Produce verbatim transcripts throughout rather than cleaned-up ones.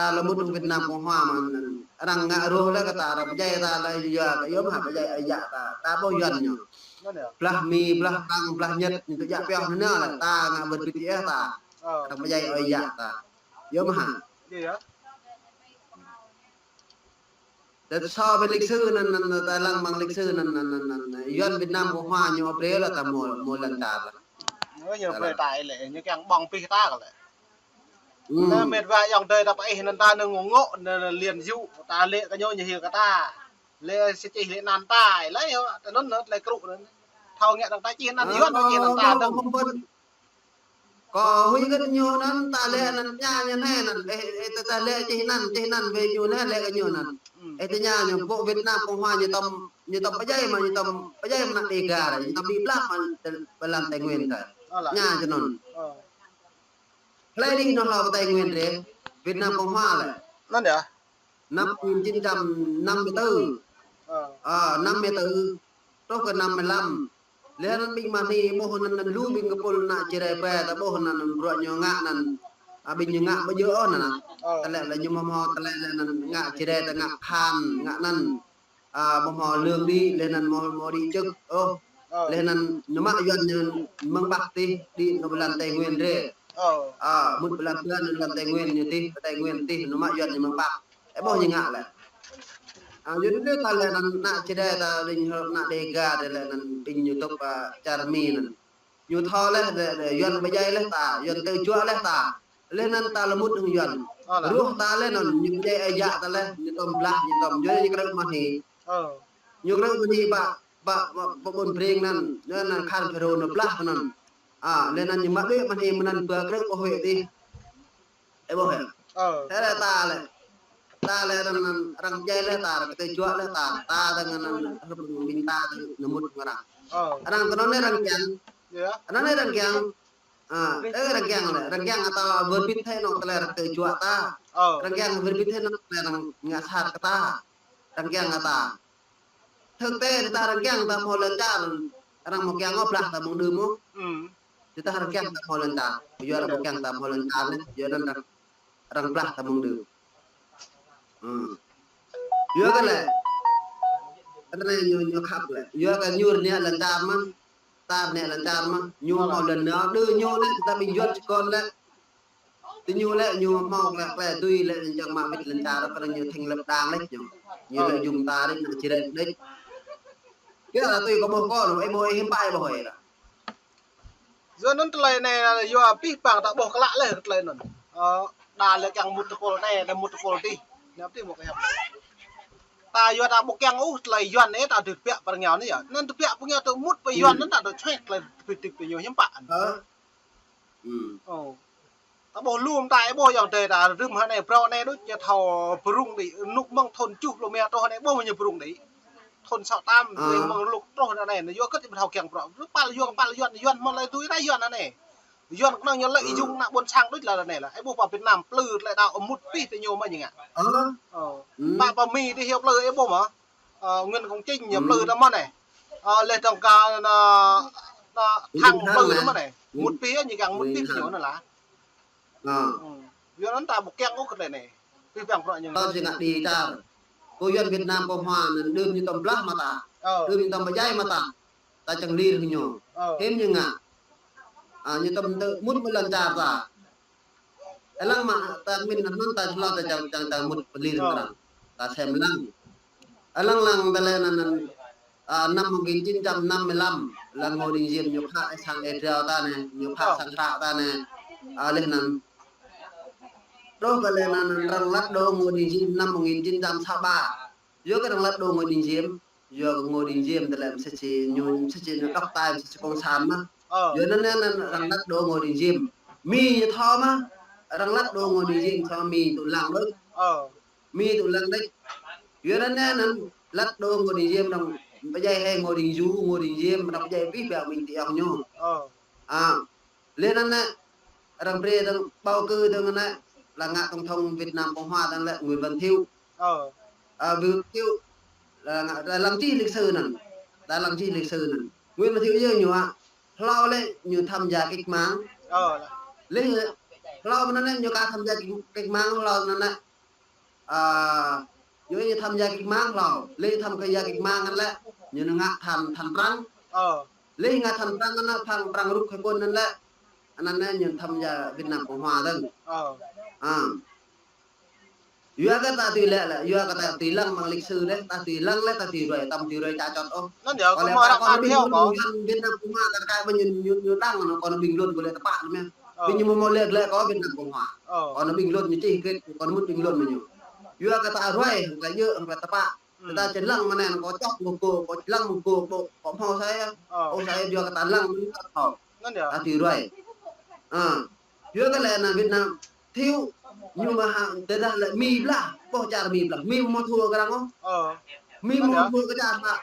ta lơmut hăng Việt Nam Cộng Hòa mă, arăng ngă rŏh lĕ kơ ta, arăng pơdjai ta lĕ yua kơ yom hă pơdjai ơi yă ta, ta ƀuh Yuan ñu. Blah Mi, blah Prăng, blah Nhật, ñu tŭ jak pioh anŭn lĕ ta ngă wơ̆t B T S ta. Arăng pơdjai ơi yă ta. Yom hă. Tơdah so với lịch sử anŭn, anŭn, anŭn, ta lăng mơ̆ng lịch sử anŭn, anŭn, anŭn, anŭn, Yuan Việt Nam Cộng Hòa ñu brơi lĕ ta mơ̆, mơ̆ lŏn čar lĕ. Ñu brơi ta lĕ, ñu kiăng ƀơ̆ng pih ta lĕ. Anŭn mĕt wa ayŏng adơi ta pơ ih anŭn ta anŭn ngŏ ngŏ, anŭn, anŭn Liên Dụ, ta lĕ kơ ñu ñu hil kơ ta. Lĕ sĭt čih lĕ anăn ta, lĕ yơh, ta anŭn anŭn, lĕ krŭ anŭn. Thâo ngă dong ta čih anăn, Yuan ta čih anăn ta dong. Kơ huĭ kơ ñu anŭn, ta lĕ anŭn ña ñu anai anŭn, ê, ê, ta, ta lĕ čih anăn, čih anăn wơ̆t ñu anai lĕ kơ ñu anŭn. Ê, ta ña ñu, ƀuh Việt Nam Cộng Hòa ñu tŏm, ñu tŏm pơdjai mă, ñu tŏm pơdjai mă ană Đêga, ñu tŏm ƀĭ blah mă, pơ lăn Tây Nguyên ta. Ña ñu anŭn. Hlơi dih ñu hlâo pơ Tây Nguyên rai, Việt Nam Cộng Hòa lĕ. Anŭn yơh. Năm một nghìn chín trăm năm mươi tư. Ơ, năm mươi tư, truh kơ năm mươi lăm. Lĕ anŭn ƀing mơ̆ng anai ƀuh anŭn, anŭn lu ƀing kơpul ană Jrai pơ ta ƀuh anŭn, anŭn bruă ñu ngă anŭn. A, ƀing ñu ngă ƀu djơ̆ ôh anŭn. Tơlơi lĕ ñu mơ̆ mơ̆, tơlơi lĕ anŭn ngă Jrai ta ngă khan, ngă anŭn. A, mơ̆ mơ̆ lương đĭ, lĕ anŭn mơ̆ mơ̆ đĭ čư̆. Ôh. Lĕ anŭn ñu mă Yuan ñu mơ̆ng ƀah tih đĭ ñu pơ lăn Tây Nguyên rai. A, mŭt pơ lăn, pơ lăn Tây Nguyên ñu tih, pơ Tây Nguyên tih ñu mă Yuan ñu mơ̆ng ƀah. Ê, ƀuh ñu ngă lĕ. A, Yuan lĕ ta lĕ anŭn ană Jrai ta ƀing ană Đêga ta lĕ anŭn ƀing ñu tŭk, a, čar Mi anŭn. Ñu thâo lĕ, lĕ, lĕ Yuan pơdjai lĕ ta, Yuan tơjuă lĕ ta. Lĕ anŭn ta lơmut hăng Yuan. Rŏh ta lĕ anŭn, ñu pơdjai ơi yă ta lĕ, ñu tŏm blah, ñu tŏm, ñu, ñu krư̆ mơ̆n hĭ. Ñu krư̆ mơ̆n hĭ ƀă, ƀă, ƀă, ƀă ƀôn Breng anŭn, ñu anŭn khan Phêrô ñu blah anŭn. A, lĕ anŭn ñu mă đuaĭ mơ̆n hĭ mơ̆n anŭn ƀu krư̆ ƀu huĭ tih. Ê, ƀuh hă. Tơlơi ta lĕ. Ta lĕ arăng, arăng pơdjai lĕ ta, arăng tơjuă lĕ ta, ta dơ̆ng anŭn, hrup ƀing ta dơ̆ng lơmut hăng arăng. Arăng tơ anŭn anai arăng kiăng. Anŭn anai arăng kiăng. A, ê, arăng kiăng lĕ, arăng kiăng ta wơr bĭt thê anŏ tơlơi arăng tơjuă ta. Arăng kiăng wơr bĭt thê anŏ tơlơi arăng ngă sat kơ ta. Arăng kiăng ta. Thực tế ta arăng kiăng ta hmâo lŏn čar, arăng mơ̆ kiăng ôh blah ta mơ̆ng đưm ôh. Tơdah arăng kiăng ta hmâo lŏn čar, yua arăng mơ̆ kiăng ta hmâo lŏn čar lĕ, yua anŭn arăng, arăng blah ta mơ̆ng đưm. Yua kơ lĕ, anŭn ñu, ñu khăp lĕ. Yua kơ ñu rơngiă lŏn čar mơ̆n, ta rơngiă lŏn čar mơ̆n, ñu hmâo lŏn nao, đơ ñu lĕ, ta ƀing Yuan čơkon lĕ. Tơ ñu lĕ, ñu hmâo klĕ, klĕ tui lĕ, ñu čang mă wĭt lŏn čar, kơ ñu thành lập đảng lĕ ñu. Ñu lĕ jum ta rai, ană Jrai đĕč. Kiăng ta tui kơ ƀuh kơ, ê ƀuh ê hiư̆m pă ƀuh ê lah. Yua anŭn tơlơi anai, yua pih pang ta ƀuh klă lĕ tơlơi anŭn. Ơ, đa lĕ kiăng mŭt tơpul anai, đa mŭt tơpul adih. Anai adih mơ̆ kơ hiăp. Ta yua ta ƀu kiăng ôh tơlơi Yuan anai ta tơbiă pơ rơngiao anai yơh. Anŭn tơbiă pơ rơngiao tơ mŭt pơ Yuan anŭn ta dŏ čuĕk tơlơi tơbiă pơ ñu hiư̆m pă. Ơ. Ơ. Ta ƀuh lŏm ta, ê ƀuh ayŏng adơi ta, rĭm hơnai, phrâo anai đôč ñu thâo pơrŭng đĭ, rơnŭk mơ̆ng thun tơjuh pluh rơma truh hơnai ƀuh ñu pơrŭng đĭ. Thun sŏ tam, rĭm mơ̆ng rơnŭk truh hơnai, ñu yua kơ ƀu thâo kiăng phrâo. Rơpal yua, pal Yuan, Yuan hmâo lĕ tui ta Yuan anai. Yuan kơnơ̆ng ñu lĕ, ơ, yŭng ană ƀôn sang đôč lĕ anai lĕ. Ê ƀuh pơ Việt Nam, plư tơlơi đao mŭt pih tơ ñu mơ̆ ñu ngă. Ơ. Ơ. Mă pơ Mi tơ hyu plư ê ƀuh mơ̆. Ơ, Nguyễn Công Chính ñu plư tơ mơ̆ anai. Ơ, lĕ tong ka na, na Thăng plư tơ mơ̆ anai. Mŭt pih ñu kiăng mŭt pih ñu anŭn lah. Ơ. Yuan anŭn ta ƀu kiăng ôh kơ tơlơi anai. Pih pang phrâo ñu. Tơl jing ngă đĭ čar. Kơ Yuan Việt Nam Cộng Hòa anŭn đưm ñu tŏm blah mă ta. Đưm ñu tŏm pơdjai mă ta. Ta čang lir hăng ñu. Hiư̆m ñu ngă. A, ñu tŏm tơ mŭt mơ̆ lŏn čar ta. Ê lăng mă ta min anŭn ta čơlâo ta čang, čang, čang mŭt pơlir hăng arăng. Ta sem lăng. Ê lăng lăng ta lĕ anŭn, anŭn, a, năm một nghìn chín trăm năm mươi lăm, lăng Ngô Đình Diệm ñu khă ê sang ê drao ta anai, ñu khă sang hră ta anai. A, leh anŭn. Truh kơ leh anŭn arăng lăt đô Ngô Đình Diệm năm một nghìn chín trăm sáu ba. Yua kơ arăng lăt đô Ngô Đình Diệm, yua kơ Ngô Đình Diệm tơlơi mơsĭt ñu, mơsĭt ñu độc tài, mơsĭt cộng sản mơ̆n. Yua anŭn, anŭn, anŭn arăng lăt đô Ngô Đình Diệm. Mi ñu thâo mơ̆n, arăng lăt đô Ngô Đình Diệm, thâo Mi tŭ lăng đôč. Mi tŭ lăng đôč. Yua anŭn, anŭn, anŭn lăt đô Ngô Đình Diệm, arăng pơdjai hĭ Ngô Đình Dụ, Ngô Đình Diệm, arăng pơdjai pih pang ƀing tơ iŏk ñu. A. Leh anŭn lĕ, arăng brơi dơ̆ng bầu cử dơ̆ng anŭn lĕ, lăng ngă tổng thống Việt Nam Cộng Hòa dơ̆ng lĕ Nguyễn Văn Thiệu. Ơ. A, Nguyễn Văn Thiệu, lăng ngă, lăng čih lịch sử anŭn. Lăng čih lịch sử anŭn. Nguyễn Văn Thiệu yơh ñu a, hlâo lĕ ñu tham gia cách mạng. Ơ. Leh, hlâo anŭn lĕ ñu ka tham gia cách, cách mạng, hlâo anŭn lĕ a, yua ñu thăm ya kik mang hlâo. Lĕ thăm kơ ya kik mang anŭn lĕ, ñu ngă than, than Prăng. Ơ. Lĕ ngă than Prăng anŭn lĕ, Prăng, Prăng rŭk khơi kôn anŭn lĕ. Anŭn lĕ ñu thăm ya Việt Nam Cộng Hòa dơ̆ng. Ơ. A. Yua kơ ta tui lĕ lĕ, yua kơ ta tui lăng mơ̆ng lịch sử dêh, ta tui lăng lĕ ta tui ruai, ta ƀu tui ruai ča čot ôh. Anŭn yơh, kơ lĕ mơ̆ ta arăng kơ ƀing ƀan lu ƀiă. Yang Việt Nam Cộng Hòa ta kơ ƀing ñu, ñu, ñu lăng anŭn kơ ƀing lu kơ lĕ tơpă anŭn yơh. Ơ. Ƀing ñu mơ̆ mơ̆ lĕ lĕ kơ Việt Nam Cộng Hòa. Ơ. Kơ ƀing lu ñu čih kơ, kơ mŭt ƀing lu ñu. Yua kơ ta ruai, hăng ta yơh, hăng ta tơpă. Hmm. Ta či lăng mơ̆n anŭn kơ čok mơ̆ kơ, kơ lăng mơ̆ kơ, kơ, kơ hmâo sa ia. Ơ. Ơ sa ia yua kơ ta lăng mơ̆n ta thâo. Anŭn yơh. Ta tui ruai. A. Yua kơ lĕ anŭn Việt Nam. Thiu, ñu mơ̆ hă, tơdah lĕ Mi blah, ƀuh čar Mi blah, Mi mơ̆ thua kơ arăng ôh. Ơ. Mi mơ̆ thua kơ čar pă,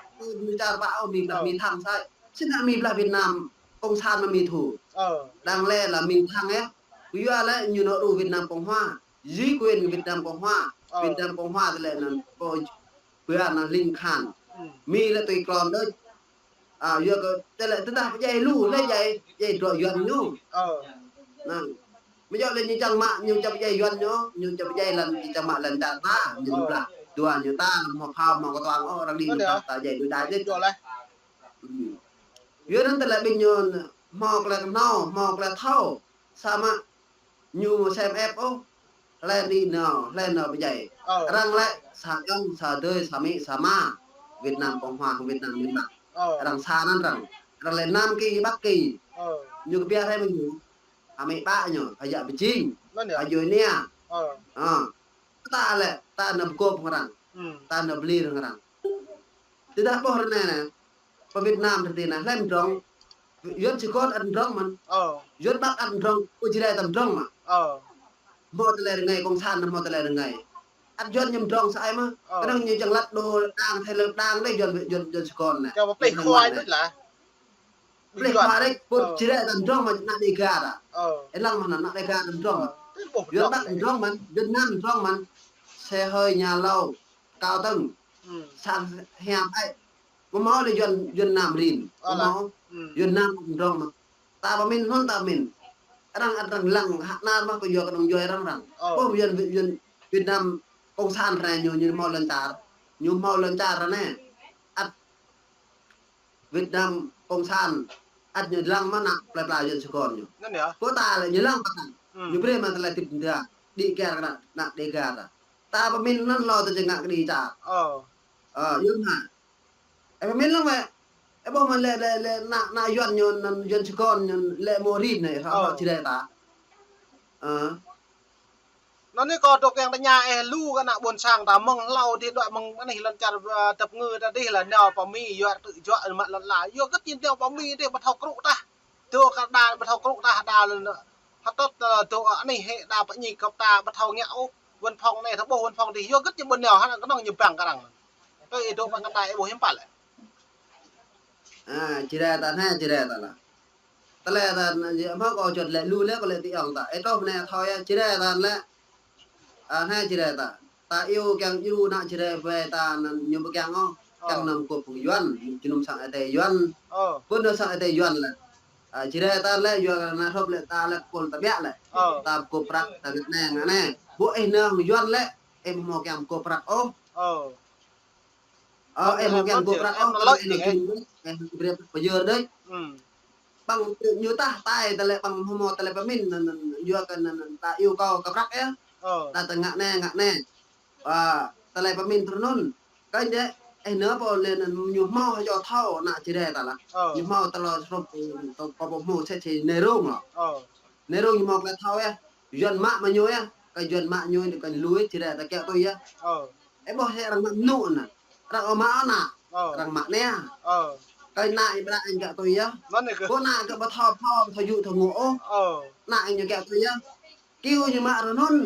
čar pă ôh, Mi blah, Mi thăng sai. Sĭt anŭn Mi blah Việt Nam Cộng sản mơ̆ Mi thua. Ơ. Đang lĕ lĕ Mi thăng ia. Yua lĕ ñu nao đu Việt Nam Cộng Hòa. Duy quyền Việt Nam Cộng Hòa. Ơ. Việt Nam Cộng Hòa tơlơi anŭn, kơ Bơ anŭn ling khan. Hmm. Mi lĕ tui klon đôč. A, yua kơ, tơlơi tơdah pơdjai lu, lĕ djai, djai drŏ Yuan ñu. Ơ. Anŭn. Mơ̆ yua lĕ ñu čang mă, ñu čang pơdjai Yuan ñu, ñu čang pơdjai lăn, ñu čang mă lăn čar ta, ñu blah. Dua ñu ta, mơ̆ phao, mơ̆ kơtuang, ơ, arăng đĭ ñu ta, ta djai đu đai đôč. Yua lĕ. Hmm. Yua anŭn tơlơi ƀing ñu, hmâo tơlơi kơhnâo, hmâo tơlơi thâo. Samơ̆ ñu sem ĕp ôh, hlơi đĭ nao, hlơi nao pơdjai. Ơ. Arăng lĕ sa ayŏng, sa adơi, sa amĭ, sa ama. Việt Nam Cộng Hòa, Việt Nam miền Bắc. Ơ. Arăng sa anŭn arăng. Arăng lĕ Nam Kỳ, Bắc Kỳ. Ơ. Ñu kơ biă rai mơ̆ng ñu. Amĭ pă ñu, hơjă pơjing. Anŭn yơh. Hơjui nia. Ơ. Ơ. Ta lĕ, ta nao pơgop hăng arăng. Hmm. Ta nao pơlir hăng arăng. Tơdah ƀuh ră anai anai, pơ Việt Nam ră anai anai, hlăm drŏng, Yuan Sài Gòn ăt drŏng mơ̆n. Ơ. Yuan Bắc ăt drŏng, ƀu Jrai ta drŏng mă. Ơ. Hmâo tơlơi rơngai, Cộng sản hmâo tơlơi rơngai. Ăt Yuan ñu drŏng sa ai mă. Ơ. Kơnơ̆ng ñu čang lăt đô đang, thai lơ đang đôč Yuan, Yuan, Yuan Sài Gòn anai. Kơ pơplih khua đôč lah. Pơplih khua đôč, ƀu Jrai ta drŏng mă ană Đêga ta. Ơ. Ih lăng mă ană Đêga ta drŏng mă. Ơ. Yuan Bắc drŏng mơ̆n, Yuan Nam drŏng mơ̆n. Xe hơi nhà lầu, cao tầng. Hmm. Sang hiam ai. Mơ̆ hmâo lĕ Yuan, Yuan Nam rin. Ơ lah. Mơ̆ hmâo. Hmm. Yuan Nam drŏng mă. Ta pơmĭn hnun ta pơmĭn. Arăng, arăng lăng hă nar mă kơ yua kơ nong yua arăng arăng. Ơ. Ƀuh Yuan, Yuan Việt Nam Cộng sản ră anai ñu, ñu hmâo lŏn čar. Ñu hmâo lŏn čar ră anai. Ăt Việt Nam Cộng sản ăt ñu lăng mă ană plơi pla Yuan Sài Gòn ñu. Anŭn yơh. Kơ ta lĕ ñu lăng pơkă. Hmm. Ñu brơi mă tơlơi tip nda. Đĭ kiar kơ ană, ană Đêga ta. Ta pơmĭn anŭn hlâo ta či ngă kơđi čar. Ơ. Ơ, yua mă. Ơ, pơmĭn lăng wơ̆t. Ơ, ƀuh mă lĕ, lĕ, lĕ, ană, ană Yuan ñu, ană Yuan Sài Gòn ñu, lĕ mơ̆ rin anai, hlâo, ơ, hlâo Jrai ta. Ơ. Anŭn anai kâo dŏ kiăng tơña ih lu kơ ană ƀôn sang ta mơ̆ng hlâo dih dŏ mơ̆ng anih lŏn čar, ơ, tơpơngư ta dih lah nao pơ Mi yua tŭ juă mă lŏn la. Yua hơget či nao pơ Mi dih ƀu thâo krŭ tah. Dŏ kơ đa ƀu thâo krŭ tah đa lŏn. Hơtŭt, ơ, dŏ anih hĕ đa pơñi kơp ta ƀu thâo ngă ôh. Văn phòng anai thâo ƀuh văn phòng dih. Yua hơget či ƀu nao hă kơnơ̆ng ñu bang kơ arăng. Tui ih dŏ pơ kơ ta ih ƀuh hiư̆m pă lĕ. A, Jrai ta anai, Jrai ta lah. Tơlơi ta anai, yua mă kâo juăt lĕ lu lĕ kâo lĕ ti ŏng ta. Ơ, tơlơi anai thâo yơh, Jrai ta lĕ. A, anai Jrai ta. Ta iâu kiăng djru ană Jrai ƀai ta anŭn ñu ƀu kiăng ôh. Kiăng, ơ, nao pơgop hăng Yuan, jơnum sang Ơi Adai Yuan. Ơ. Ƀu nao sang Ơi Adai Yuan lĕ. A, Jrai ta lĕ, yua ană hrup lĕ ta lĕ kol ta biă lĕ. Ơ. Ta pơgop prăk, ta ngă anai, ngă anai. Ƀuh ih nao hăng Yuan lĕ, ih mơ̆ hmâo kiăng pơgop prăk ôh. Ơ. Ơ, ih mơ̆ hmâo kiăng pơgop prăk ôh, ih nao jing, ih brơi pơyơr đôč. Hmm. Păng ñu tah tai tơlơi păng hmâo tơlơi pơmĭn anŭn, anŭn, yua kơ anŭn, anŭn, ta iâu kâo kơ prăk yơh. Ơ. Ta, ta ngă anai, ngă anai. A, tơlơi pơmĭn tui anŭn. Kơ anŭn dih, ơ, nao pơ lĕ anŭn ñu hmâo hơjăn thâo ană Jrai ta lah. Ơ. Ñu hmâo tơlơi hrup, tơ, pơ, pơ hmâo sĕ sĕ nai rông lah. Ơ. Nai rông ñu hmâo tơlơi thâo yơh. Yuan mă mă ñu yơh. Kơ Yuan mă ñu anai kơ lui Jrai ta kiaŏ tui yơh. Ơ. Ơ, ƀuh hĕ arăng mă mơnŭ anŭn. Arăng ơ mă ană. Ơ. Arăng mă anai. Ơ. Kơ ană ih ƀră ih kiaŏ tui yơh. Anŭn anai kơ. Kơ ană kơ ƀu thâo, thâo, thâo yŭ, thâo ngŏ ôh. Ơ. Ană ih ñu kiaŏ tui yơh. Kiu ñu mă rơnŭn,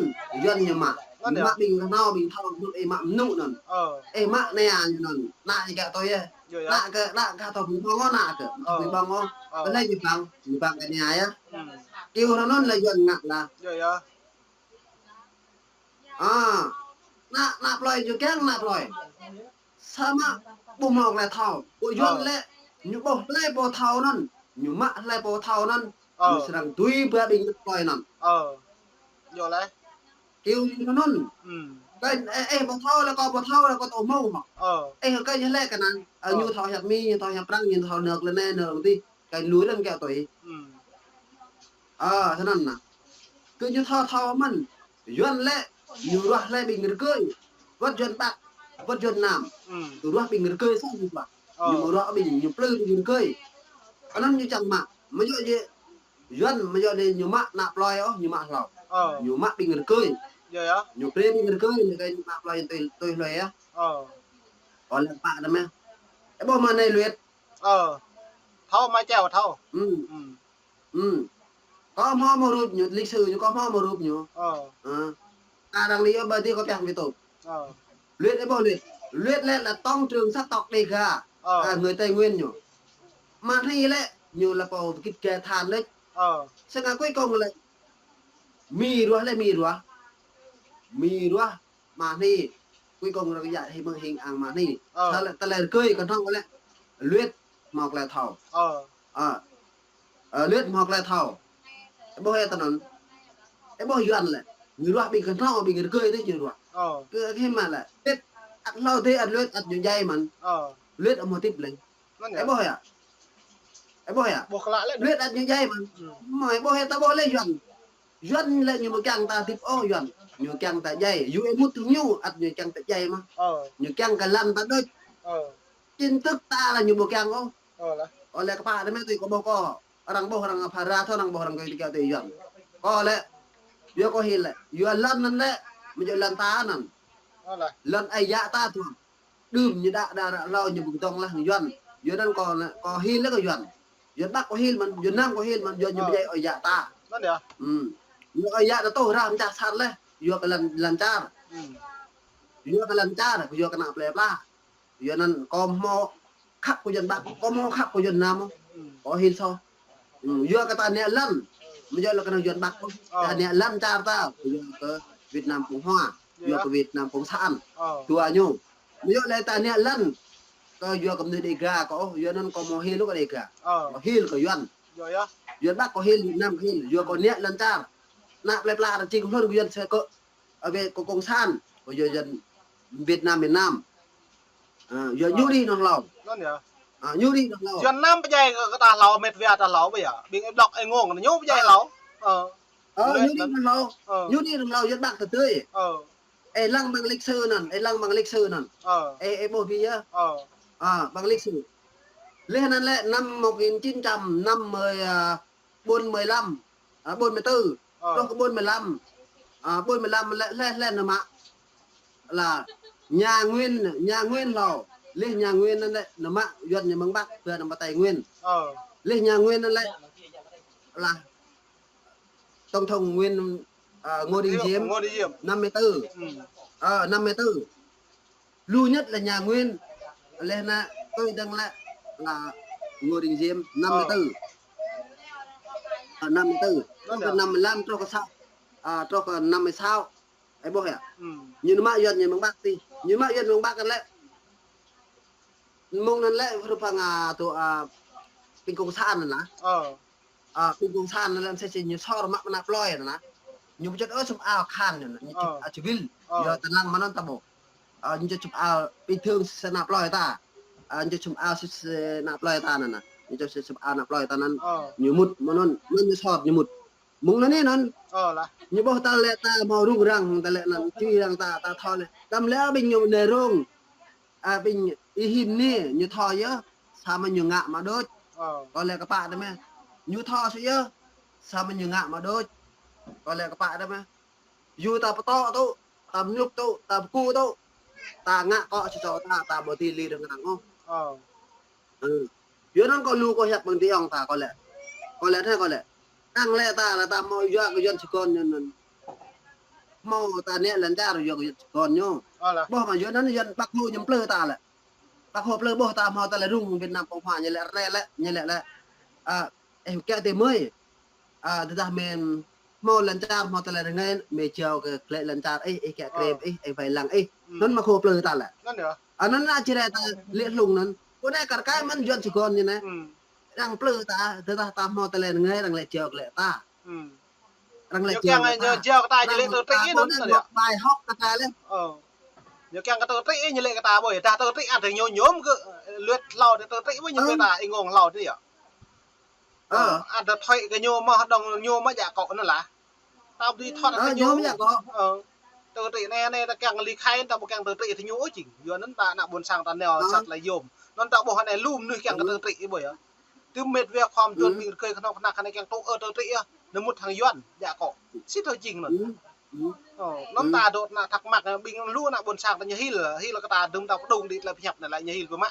Yuan ñu mă. Anŭn yơh. Mă ƀing rơnŭn, ƀing thâo, ƀing ih mă mơnŭ anŭn. Ơ. Ih mă anai ñu anŭn. Ană ih kiaŏ tui yơh. Yơh, yơh. Ană kơ, ană kơ thâo ƀing ƀơ̆ng ôh, ană kơ. Ơ. Thâo ƀing ƀơ̆ng ôh. Ơ. Tơlơi ñu ƀơ̆ng, ñu ƀơ̆ng kơ anai yơh. Hmm. Kiu rơnŭn lĕ Yuan ngă lah. Yơh, yơh. A, ană, ană plơi ñu kiăng ană plơi. Samơ̆ ƀu hmâo tơlơi thâo. Ƀu Yuan lĕ, ñu ƀuh tơlơi pô thâo anŭn. Ñu mă tơlơi pô thâo anŭn. Ơ. Ñu srăng tui ƀă ƀing ană plơi anŭn. Ơ. Yơh lĕ. Kiu ñu anŭn. Hmm. Kơ, ơ, ơ, ƀu thâo lĕ kâo, ƀu thâo lĕ kâo tŭ mơ̆ng mơ̆. Ơ. Ơ, kơ ñu lĕ kơ anăn. Ơ, ñu thâo hiăp Mi, ñu thâo hiăp Prăng, ñu thâo nơ̆k lĕ anai, nơ̆k tih. Kơ lu lĕ kơ tui. Ơ, tui anŭn nă. Kơ ñu thâo thâo mơ̆n. Yuan lĕ, ñu ruah lĕ ƀing rơgơi. Wơ̆t Yuan Bắc, wơ̆t Yuan Nam. Kơ ruah ƀing rơgơi soh ñu ruah. Ñu mơ̆ ruah ƀing, ñu plư ƀing rơgơi. Anŭn ñu čang mă. Mơ̆ yua djơ̆ Yuan, mơ̆ yua djơ̆ ñu mă ană plơi ôh, ñu mă hlâo. Ñu mă ƀing rơgơi. Ñu brơi ƀing rơgơi, ñu kơ ñu mă plơi tui, tui hlơi yơh. Ơ lĕ pă anai mơ̆. Ơ ƀuh mă anai Luet. Ơ. Thâo mă čeo thâo. Ư. Ư. Kâo hmâo mơ̆ rup ñu, lịch sử ñu kâo hmâo mơ̆ rup ñu. Ơ. Ơ. Arăng lĕ yơh ƀơi tih kâo pĕng ƀu tŭ. Ơ. Luet ơ ƀuh Luet. Luet lĕ là tổng trưởng sắc tộc Đêga. Ơ. À, người Tây Nguyên ñu. Mă anai lĕ, ñu lĕ pô kit kơ than lĕ. Ơ. Sơngă cuối cùng lĕ. Mi ruah lĕ Mi ruah. Mi ruah. Mă anai. Cuối cùng rơ̆k yă hĭ mơ̆ng hing ang mă anai. Ơ. Sa lĕ tơlơi rơgơi kơ thong lĕ. Luet hmâo tơlơi thâo. Ơ. Ơ. Ơ, Luet hmâo tơlơi thâo. Ơ ƀuh ơ tui anŭn. Ơ ƀuh Yuan lĕ. Ñu ruah ƀing kơ thong ƀing rơgơi tih ñu ruah. Ơ. Kơ hĭ mă lĕ. Tĭt ăt hlâo tih ăt Luet ăt ñu djai mơ̆n. Ơ. Luet hmâo tip lĕ. Ơ ƀuh yơh. Ơ ƀuh yơh. Ƀuh klă lĕ. Luet ăt ñu djai mơ̆n. Mơ̆ ơ ƀuh yơh ta ƀuh lĕ Yuan. Yuan lĕ ñu mơ̆ kiăng ta tip ôh Yuan. Ñu kiăng ta djai. Yu ơ mŭt hăng ñu ăt ñu kiăng ta djai mơ̆. Ơ. Ñu kiăng kơ lăn ta đôč. Ơ. Chính thức ta lĕ ñu ƀu kiăng ôh. Ơ lĕ. Ơ lĕ kơ pă anai mơ̆ tui kâo ƀuh kâo. Arăng ƀuh arăng phara thâo arăng ƀuh arăng kơ tui kơ tui Yuan. Kâo lĕ. Yua kâo hil lĕ. Yua lăn anŭn lĕ. Mơ̆ yua lăn ta anŭn. Ơ lĕ. Lăn ơi yă ta thâo. Đưm ñu đă đă ră hlâo ñu ƀu dŏng lĕ hăng Yuan. Yuan anŭn kâo lĕ, kâo hil lĕ kơ Yuan. Yuan Bắc kâo hil mơ̆n, Yuan Nam kâo hil mơ̆n, Yuan ñu ƀu djai ơi yă ta. Anŭn yơh. Ư. Ñu ơi yă ta tŭ rah mơ̆ čah sat lĕ. Yua kơ lăn, lăn čar. Yua kơ lăn čar, yua kơ ană plơi pla. Yua anŭn kâo hmâo khăp kơ Yuan Bắc, kâo hmâo khăp kơ Yuan Nam. Kâo hil soh. Ư, yua kơ ta ană lăn. Mơ̆ yua lĕ kơ ană Yuan Bắc. Ta ană lăn čar ta, yua kơ Việt Nam Cộng Hòa. Yua kơ Việt Nam Cộng Sản. Dua ñu. Mơ̆ yua lĕ ta ană lăn. Kơ yua kơ mơnuih Đêga kâo, yua anŭn kâo hmâo hil kơ Đêga. Kâo hil kơ Yuan. Yuan Bắc kâo hil, Việt Nam kâo hil. Yua kơ ană lăn čar. Ană plơi pla arăng čing hlŭn kơ Yuan sĕ kơ Ơ, ƀing kơ cộng sản, kơ yua Yuan Việt Nam, miền Nam. Ơ, yua ñu rĭ nŏng hlâo. Anŭn yơh. Ơ, ñu rĭ nŏng hlâo. Yuan Nam pơdjai kơ, kơ ta hlâo, met wa ta hlâo, ƀu yơh. Ƀing ih blŏk ih ngŏng, ñu pơdjai hlâo. Ơ. Ơ, ñu rĭ nŏng hlâo. Ơ. Ñu rĭ nŏng hlâo, Yuan Bắc tơdơi. Ơ. Ơ, lăng ƀăng lịch sử anŭn, ơ, lăng ƀăng lịch sử anŭn. Ơ. Ơ, ơ, ƀuh ƀu yơh. Ơ. Ơ, ƀăng lịch sử. Lĕ anŭn lĕ năm một nghìn chín trăm năm mươi, à, bốn mươi lăm, à, bốn mươi tư, truh kơ bốn mươi lăm. À, bốn mươi lăm lĕ, lĕ, lĕ nao mă. Là nhà Nguyên, nhà Nguyên hlâo. Lĕ nhà Nguyên anŭn lĕ, nao mă Yuan ñu mơ̆ng Bắc, pơ nao mă Tây Nguyên. Lĕ nhà Nguyên anŭn lĕ, là Tổng thống Nguyên, à, Ngô Đình Diệm, Ngô Đình Diệm. Năm mươi tư. Ờ, năm mươi tư. Lu nhất là nhà Nguyên. Lĕ nă, tôi đang là, là Ngô Đình Diệm, năm mươi tư. Ờ, năm mươi tư. Truh kơ năm mươi lăm, truh kơ sáu, à, truh kơ năm mươi sáu. Ơ, ƀuh yơh. Ñu nao mă Yuan ñu mơ̆ng Bắc tih. Ñu mă Yuan mơ̆ng Bắc anŭn lĕ. Mơ̆ng anŭn lĕ, hrup hăng, à, tơ, à, ƀing cộng sản anŭn lah. Ơ. À, ƀing cộng sản anŭn lĕ, sĕ sĕ ñu sor mă ană plơi anŭn lah. Ñu ƀu čut ôh sum ao khan anŭn, ñu čut ao civil. Yua tơnăng mơ̆n anŭn ta ƀuh. À, ñu čut sum ao bình thường sĕ ană plơi ta. À, ñu čut sum ao sĕ sĕ ană plơi ta anŭn lah. Ñu čut sum ao ană plơi ta anŭn. Ñu mŭt mơ̆n anŭn, anŭn ñu sor ñu mŭt. Mơ̆ng anŭn anai anŭn. Ơ lah. Ñu ƀuh ta lĕ ta hmâo rŭng răng, ta lĕ anŭn, čui răng ta, ta thâo lĕ. Tăm lĕ ƀing ñu anai rŭng. À, ƀing ih hĭn anai, ñu thâo yơh, samơ̆ ñu ngă mă đôč. Ơ. Kâo lĕ kơ pă anai mơ̆. Ñu thâo sĭt yơh, samơ̆ ñu ngă mă đôč. Kâo lĕ kơ pă anai mơ̆. Yua ta pơtô tŭ, ta mlŭk tŭ, ta pơkŭ tŭ. Ta ngă kơ sĭt čô ta, ta ƀu tĭ li rơngang ôh. Ơ. Ơ. Yua anŭn kâo lu kâo hiăp ƀing ayŏng ta kâo lĕ. Kâo lĕ anai kâo lĕ. Tăng lĕ ta, lĕ ta hmâo yua kơ Yuan čơkôn ñu anŭn. Hmâo ta ană lăn čar yua kơ Yuan čơkôn ñu. Ơ lah. Ƀuh mơ̆ yua anŭn Yuan Bắc Hồ ñu plư ta lĕ. Bắc Hồ plư ƀuh ta hmâo tơlơi rŭng Việt Nam Cộng Hòa ñu lĕ ră lĕ, ñu lĕ lĕ. À, ơ, kơ tơlơi mơi. À, tơdah mơi hmâo lăn čar, hmâo tơlơi rơngai, mơi jao kơ klĕ lăn čar ih, ih kiăng krep ih, ih wai lăng ih. Anŭn Bắc Hồ plư ta lĕ. Anŭn yơh. Anŭn lah čơrai ta lĕ hlung anŭn. Kơ anai kar kaĭ mơ̆n Yuan čơkôn ñu anai. Arăng plư ta, tơdah ta hmâo tơlơi rơngai, arăng lĕ jao klĕ ta. Arăng lĕ ñu kiăng ñu jao kơ ta ñu lĕ tơtrĭ anŭn anŭn yơh. Bài học kơ ta lĕ. Ñu kiăng kơ tơtrĭ ñu lĕ kơ ta ƀơi. Dah tơtrĭ ăt ñu ñôm kơ luet hlâo tơtrĭ ƀơi ñu kơ ta ing ngong hlâo tơ yơh. Ăt tơtrĭ kơ ñu mơ̆ dong ñu mơ̆ jak kŏ anŭn lah. Ta ƀu thot kơ ñu mơ̆ jak kŏ. Tơtrĭ anai anai ta kiăng ly khai ta ƀu kiăng tơtrĭ tơ ñu ôh jing. Yua anŭn ta ană ƀôn sang ta nao sat lĕ yôm. Anŭn ta ƀuh anai lu mơnuih kiăng kơ tơtrĭ ƀơi yơh. Tơl met wĕ khŏm tuan ƀing rơgơi kơnong kơna kơ anai kiăng tŭ ơ tơtrĭ yơh. Anŭn mŭt hăng Yuan jak kŏ. Sĭt thâo jing anŭn. Anŭn ta dŏ ană thắc mắc ƀing lu ană ƀôn sang ta ñu hil, hil kơ ta dŭm ta pơdŏng đĭ tơlơi pơhiăp anai lĕ ñu hil pơmă.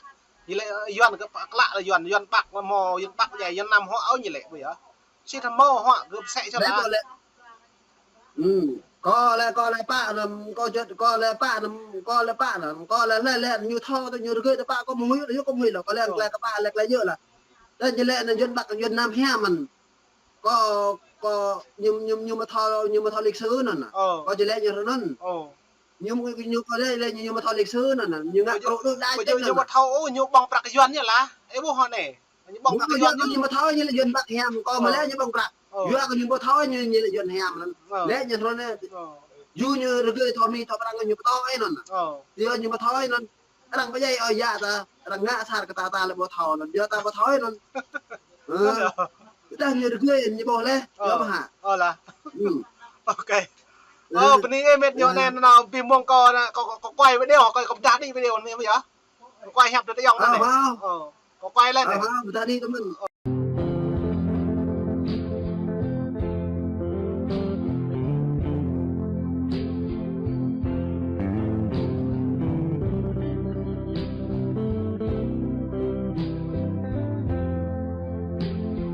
Ñu lĕ Yuan kơ pơklă lĕ Yuan, Yuan Bắc mơ̆, Yuan Bắc djai, Yuan Nam hŏ ôh ñu lĕ ƀơi yơh. Sĭt thâo mơ̆ hŏ kơ pơsĕ sat lah. Kâo lĕ, kâo lĕ pă anŭn, kâo juăt, kâo lĕ pă anŭn, kâo lĕ pă anŭn, kâo lĕ lĕ lĕ ñu thâo tơ ñu rơgơi tơ pă kâo mơ̆ huĭ, ñu kâo mơ̆ huĭ lah, kâo lĕ lĕ kơ pă lĕ lĕ yơh lah. Tơ ñu lĕ anŭn Yuan Bắc, Yuan Nam hiam mơ̆n. Kâo, kâo, ñu, ñu, ñu mơ̆ thâo, ñu mơ̆ thâo lịch sử anŭn. Kâo či lĕ ñu anŭn. Ñu, ñu kâo lĕ, lĕ ñu, ñu mơ̆ thâo lịch sử anŭn. Ñu ngă krô đôč đa ñu mơ̆ thâo ôh, ñu ƀơ̆ng prăk Yuan ñu lah. Ơ ƀuh hŏ anai. Ñu ƀơ̆ng prăk Yuan ñu mơ̆ thâo ñu lĕ Yuan Bắc hiam, kâo mơ̆ lĕ ñu ƀơ̆ng prăk. Yua kơ ñu ƀu thâo ñu, ñu lĕ Yuan hiam anŭn. Lĕ ñu anŭn. Yua ñu rơgơi thâo mi thâo prăk ñu pơtô anŭn. Yua ñu ƀu thâo anŭn. Arăng pơdjai ơi yă ta, arăng ngă sat kơ ta ta lĕ ƀu thâo anŭn. Yua ta ƀu thâo anŭn. Dah ñu rơgơi ñu ƀuh lĕ, yua mơ̆ hă. Ơ lah. Ok. Ơ, bơni ih met ñu anai nao ƀing mơ̆ng kâo, kâo, kâo quay video, kâo, kâo pơdah đĭ video anai yơh. Kâo quay hiăp tơ ayŏng anai. Kâo quay lĕ anai. Pơdah đĭ tơ mơ̆n.